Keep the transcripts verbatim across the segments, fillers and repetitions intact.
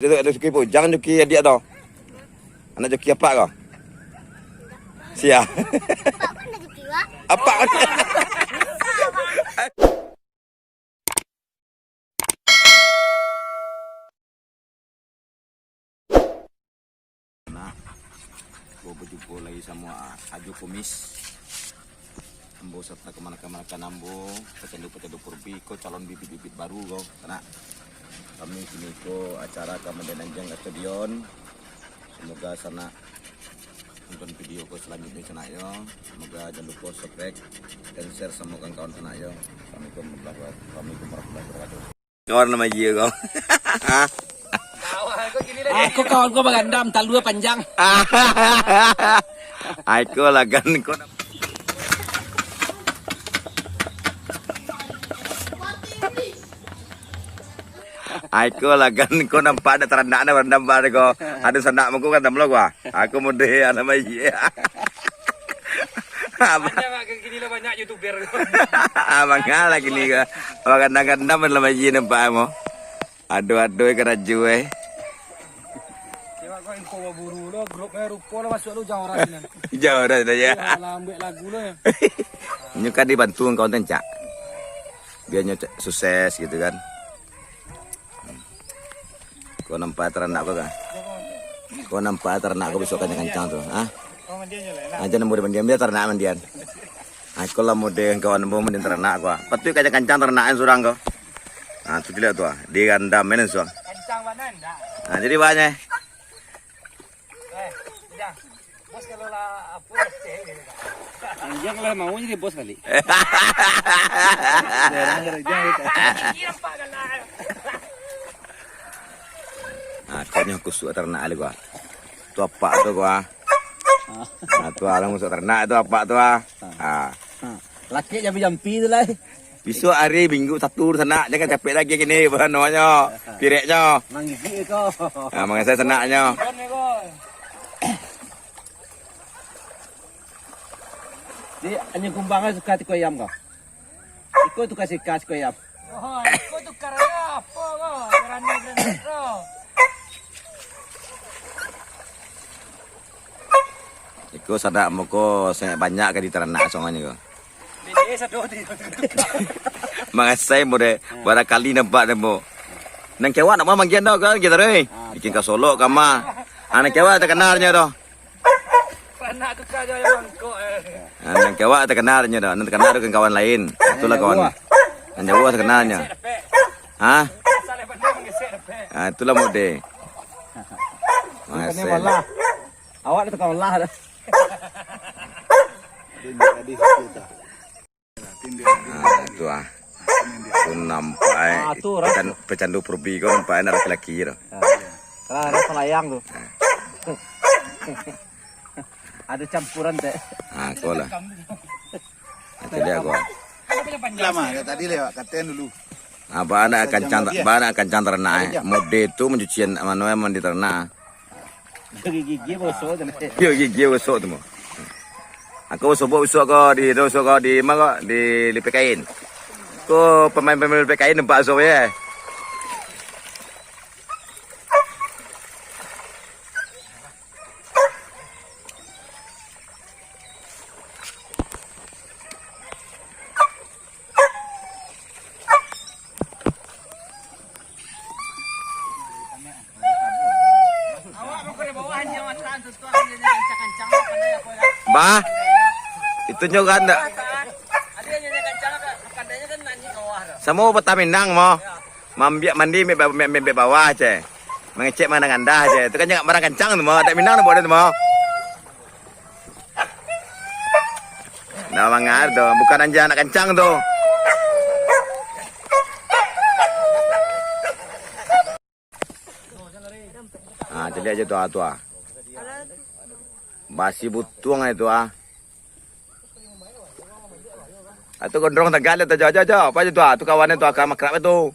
Ado Juki Pujang, Juki adiak tu. Anak Juki apak ko. Sia. Apak. Nah, ko bajumpo lai samo Ajo Kumis. Ambo sarto kamanakan-kamanakan ambo, pacandu-pacandu purbi ko calon bibit-bibit baru ko, sanak. Kami kini ko acara ka mandanjang ka stadion. Semoga sanak nonton video ko selanjutnya, sanak yo. Semoga jangan lupa subscribe dan share samo kawan-kawan, sanak yo. Assalamualaikum warahmatullahi wabarakatuh. Kawan nama Jio ko. Aku kawan ko bagandam, talua panjang. Aiko lagan ko. Aiko lagan ko nampak ado taranak dah, barandam bar ko. Ado sanak muko kan tamlo ko. Aku mode anak bayi. Abang. Banyak, Mak, kini lah banyak YouTuber. Abang lah kini ko. Abang gandam-gandam lah bayi nampak mo. Aduh, aduh, karajo, eh. Cewek kau info baburu lo, grupnya rupo lo masuk lo jauh orang sini. Jauh orang sini, ya. Alah, ambil lagu lo ya. Nyo kan dibantu kawan tencak. Biar nyo cak sukses gitu kan. Kau nampak taranak kau kan? Kau nampak taranak kau besok kancang-kancang tu, ha? Aja nang boleh mandian, biar taranak mandian. Aku lah mode kawan ambo mandian taranak ko. Patuik kancang-kancang taranak surang ko. Ha, tu ciliak tu ah. Di gandam ini suang. Kancang bana ndak? Ha, jadi banyak. Eh, udah. Bos kalau lah apa, dia kalau mau jadi bos kali. Dia nampak galak. Ha, kau nyo kusuk taranak ali ko. Tu apak tu ko ah. Ha, tu ah, lah musuh taranak tu apak tu ah. Ha. Ha. Laki jampi-jampi tu lah. Bisuak ari Minggu Sabtu tu sanak, jangan capek lagi kini, apa namonyo, pireknyo. Manggigik ko. Ha, mangasai sanaknyo. Di, anyo kumbang suka tiko ayam ko. Iko tukar sikas ko ayam. Oh, iko tukar apo ko? Berani-berani ko. Iko sanak muko sangaik banyak ka di taranak songonyo ko. Dede sado di. Mangasai mode, barakali nampak namo. Nang kewak nak manggian dah kan kita deh. Bikin ka Solok ka ma. Ah, nang kewak takanalnyo doh. Anak tu kau jangan mangkok, eh. Ah, nang kewak takanalnyo doh. Nang takanal tu kan kawan lain. Itulah kawan. Nang jauah takanalnyo. Ha? Salah pandang manggesek dapek. Ah, itulah mode. Bukannya malah. Awak dah tukang olah dah. Ah, tu ah. Tu nampak, eh, Ah, tu, Ras. Pecan-, pecandu purbi ko nampak, eh, anak laki-laki tu. Ah. Lah, Ras Selayang tu. Ah. Ada campuran, Tek. Ah, ko lah. Nanti lihat ko. Lama, tadi lewat, katakan dulu. Ah, bana kancang, bana kancang taranak, eh. Mode tu mancucian, mano yang mandi taranak. Gigi-gigi bosok tu. Yo, gigi bosok tu mo. Aku bosok, bosok ko di, bosok ko di ma ko, di lipek kain. Ko pamain-pamain lipek kain nampak bosok ye. Bah, itu nyo kan ndak. Samo Kota Minang mo. Mambiak mandi, ambiak ba-, ambiak, ambiak bawah, ceh. Mangecek manang andah, ceh. Itu kan jangan barang kancang tu mo. Tak Minang tu buat tu mo. Nah, mangar tu. Bukan anjing anak kancang tu. Ah, caliak aja tu, ah, tu, ah. Basi butuang aja tu, ah. Ah, tu gondrong tagak tu, jo, jo, jo. Apa aja tu, ah? Tu kawannya tu, akan makrab tu.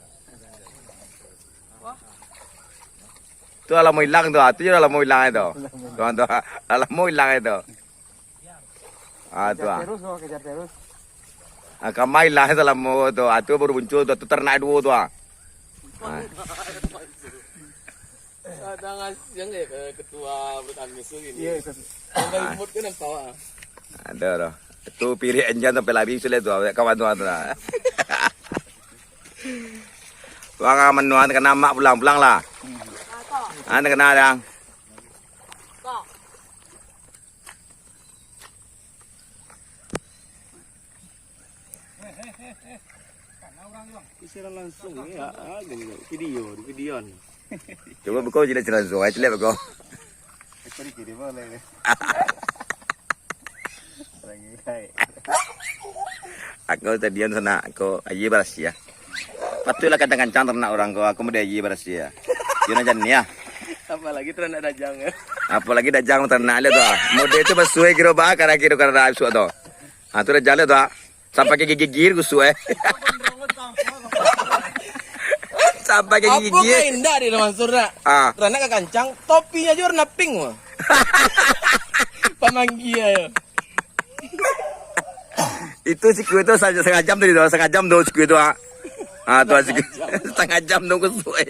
Tu alamo ilang tu, ah. Tu je alamo ilang tu. Tuan tu, alamo ilang tu. Ah, tu, ah. Kejar terus, oh, kejar terus. Ah, kamai lah salamo tu. Ah, tu baru muncul tu. Tu taranak duo tu, ah. Ah. Kadang asiang ya ke ketua berkami tu gini. Iya, itu. Sampai remote kan nampak, ah. Ada dah. Itu pirik anjing sampai lari sudah tu, awak kawan tu, tu lah. Wah, manuan kena mak pulang, pulang lah. Ah, kena dang. Siaran langsung ni, ah, ah, gini, video, di video ni. Cuba buka je lah siaran langsung, ai, celiak buka. Aku tadi yang sana, aku aia barasiah. Patuiklah kancang-kancang taranak urang ko, aku mode aia barasiah. Yo nak jan ni ah. Apalagi taranak dajang, ya. Apalagi dajang taranak lihat tu ah. Mode tu basuah kiro ba, kada kiro kada isuak tu. Ha, tu dajang lihat tu ah. Sampai ka gigi-gigi kusuk, eh. Sampai ka gigi-gigi. Apo ka indak di Mansur nak? Ah. Taranak ka kancang, topinyo aja warna pink, wah. Pamanggia yo. Itu sikua tu sa-, satangah jam tadi tu, satangah jam tu sikua tu, ah. Ah, tu sikua. Satangah jam tu kusuk, eh.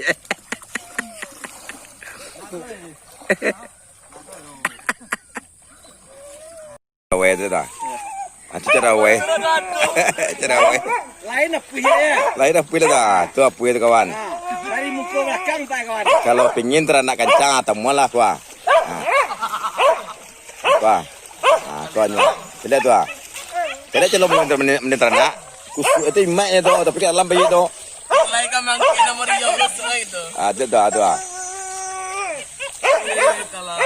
Awai tu dah. Ah, tu cara awai. Cara awai. Lain apuih ya. Lain apuih lah dah. Tu apuih tu kawan. Ha, dari muka belakang tak kawan. Kalau pingin taranak kancang, ah, tamualah kuah. Ha. Kuah. Ha, kuah ni. Caliak tu ah. Caliak calo mungkin mending taranak. Kusuk itu imaknyo tu, tapi kat dalam bayi tu. Lai ka mangkik nomor tiga belas lai tu. Ah, tu dah, tu ah. Eh, kalah.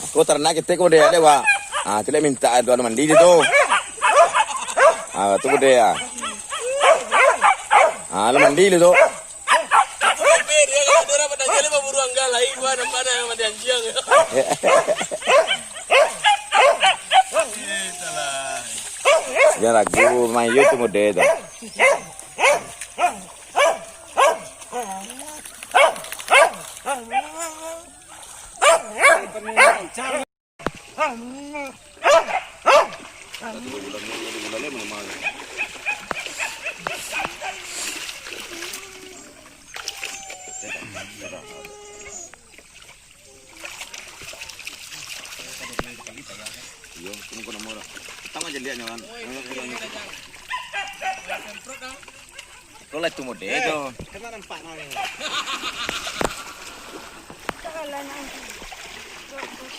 Aku taranak ketek ko deh, ada, Wak. Ah, tu lah minta tu, anu mandi dia tu. Ah, tu ko deh, ah. Ah, lah mandi dia tu. Itu bebek dia, kalau dia dapat tanya, dia baburu angga lai, gua nampak dah mandi anjiang. Eh, salah. Dia lagu mayu tu mode tu. Iyo, tunggu namo dah. Tang aja liatnyo kan. Kau lah tu mode tu. Kena nampak nang ni.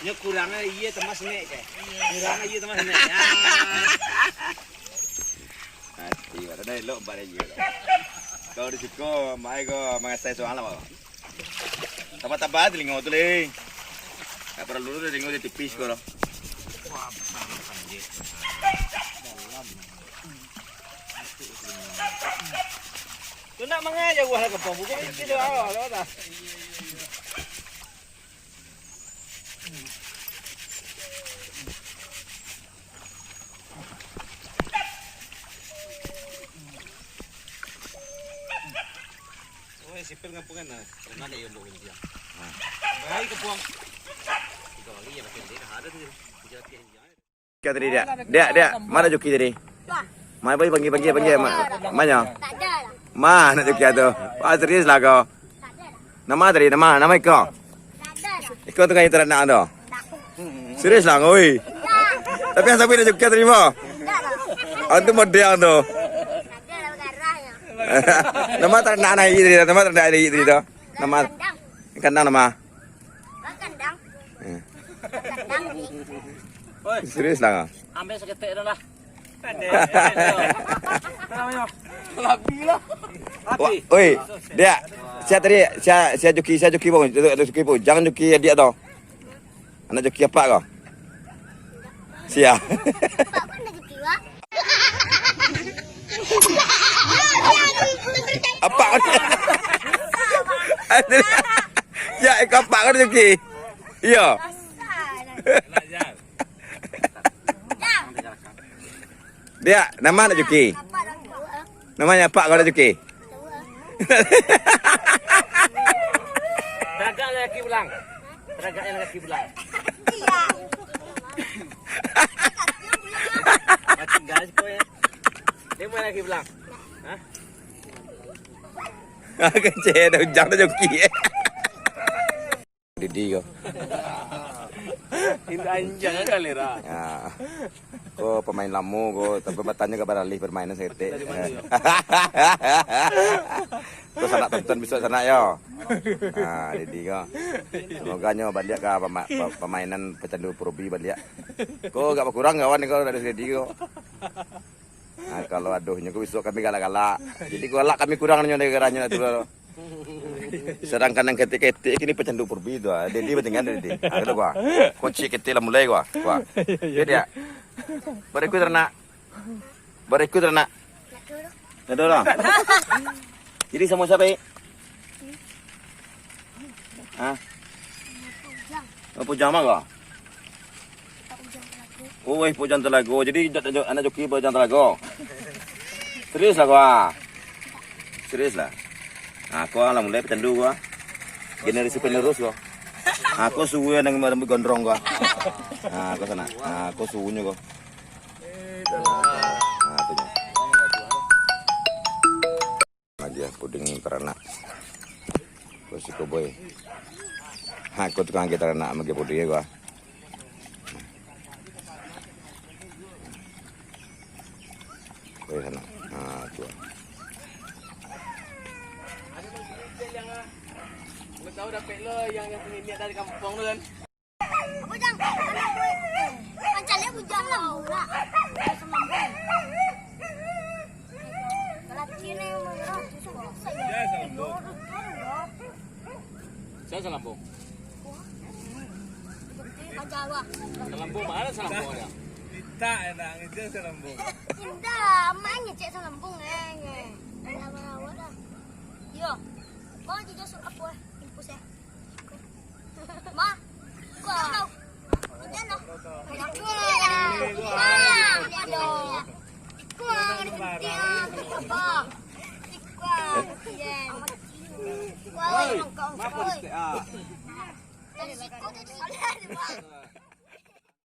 Nyo kurang aia temas nek ke? Kurang aia temas nek. Ya. Ati, baru dah elok bar aia. Kau di siko, mai kau mangasai suang lah, Bang. Tambah-tambah telingo tu, Leng. Tak perlu tu telingo dia tipis ko lah. Tu nak mangai jauah lah kepong. Bukan itu awak lah, dah. Oh, sipil ngampungan lah. Karena ada yang bawa dia. Baik, kepuang. Tiga kali ya, pakai dia dah ada tu. Tiga kali ya. Joki tadi, Diak. Diak, Diak. Mana Joki tadi? Mana, panggil, panggil, panggil. Ma-, mana? Mana Joki tu? Ah, serius lah kau. Nama tadi? Nama, nama iko? Iko tu kan taranak tu. Serius lah, oi. Tapi yang sampai nak Joki tadi, mah? Ah, tu model tu. Nama taranak anak tadi? Nama taranak anak tadi tu? Nama? Kandang nama? Kandang. Eh. Kandang ni. Serius lah kau? Ambil saketek dah lah. Labi lah. Wah, oi, Diak. Sia tadi, sia, sia Joki, sia Joki, bang. Joki, Joki, bang. Jangan Joki, Diak, tau. Anak Joki apak ko? Sia. Apak ko? Ya, iko apak ko Joki. Iyo. Diak, nama anak Joki? Namanyo apak ko anak Joki? Tagak laki pulang. Tagak laki pulang. Macam gas ko ya. Dia mana laki pulang? Hah? Kecek dah ujang dah joki. Didi ko. Indak anjang kali, Ra. Ya. Ko pamain lamo ko, tapi batanyo ka baralih permainan saketek. Dari mana, yo? Ko sanak tonton bisuak sanak, yo. Ha, Didi ko. Semoga nyo baliak ka pama-, pa-, pamainan pecandu Purbi baliak. Ko agak bakurang kawan ko dari Didi ko. Nah, kalau adohnyo ko bisuak kami galak-galak. Jadi galak kami kurang nyo dari garahnyo tu. Sedangkan nan ketek-ketek kini pecandu Purbi tu ah. Dedi batinggal Dedi. Ah, kalau gua. Kunci ketek lah mulai gua. Gua. Jadi ya. Bariku teranak. Bariku teranak. Ada orang. Jadi sama siapa, eh? Hah? Apa jama kau? Oh, weh, Pujang Telago. Jadi, anak joki Pujang Telago. Serius lah kau, ah. Serius lah. Nah, kau lah mulai pecandu kau, ah. Generasi penerus kau. Nah, kau suwe nang rambut gondrong kau. Nah, kau sana. Nah, kau suwunyo kau. Nah, tu nyo. Agiah puding taranak. Ko siko boy. Ha, ko tukang agiah taranak, agiah puding ko. Boy sana. Ha, tu. Tahu dapek lo yang, yang sini niat dari kampung tu kan. Bujang, anak gue. Pancalnya bujang lah, Maura. Laki ni, Maura. Saya Salambung. Saya Salambung. Aja, Wak. Salambung mana Salambung ada? Kita enak aja Salambung. Indah, main ngecek Salambung, eh, eh. Lama-lama dah. Yo. Kau juga suruh apa, eh? Impus, eh. Ma, kau. Jangan. Ma, aduh. Kau, kau, kau. Woi, kau, kau. Tadi siku, tadi siku.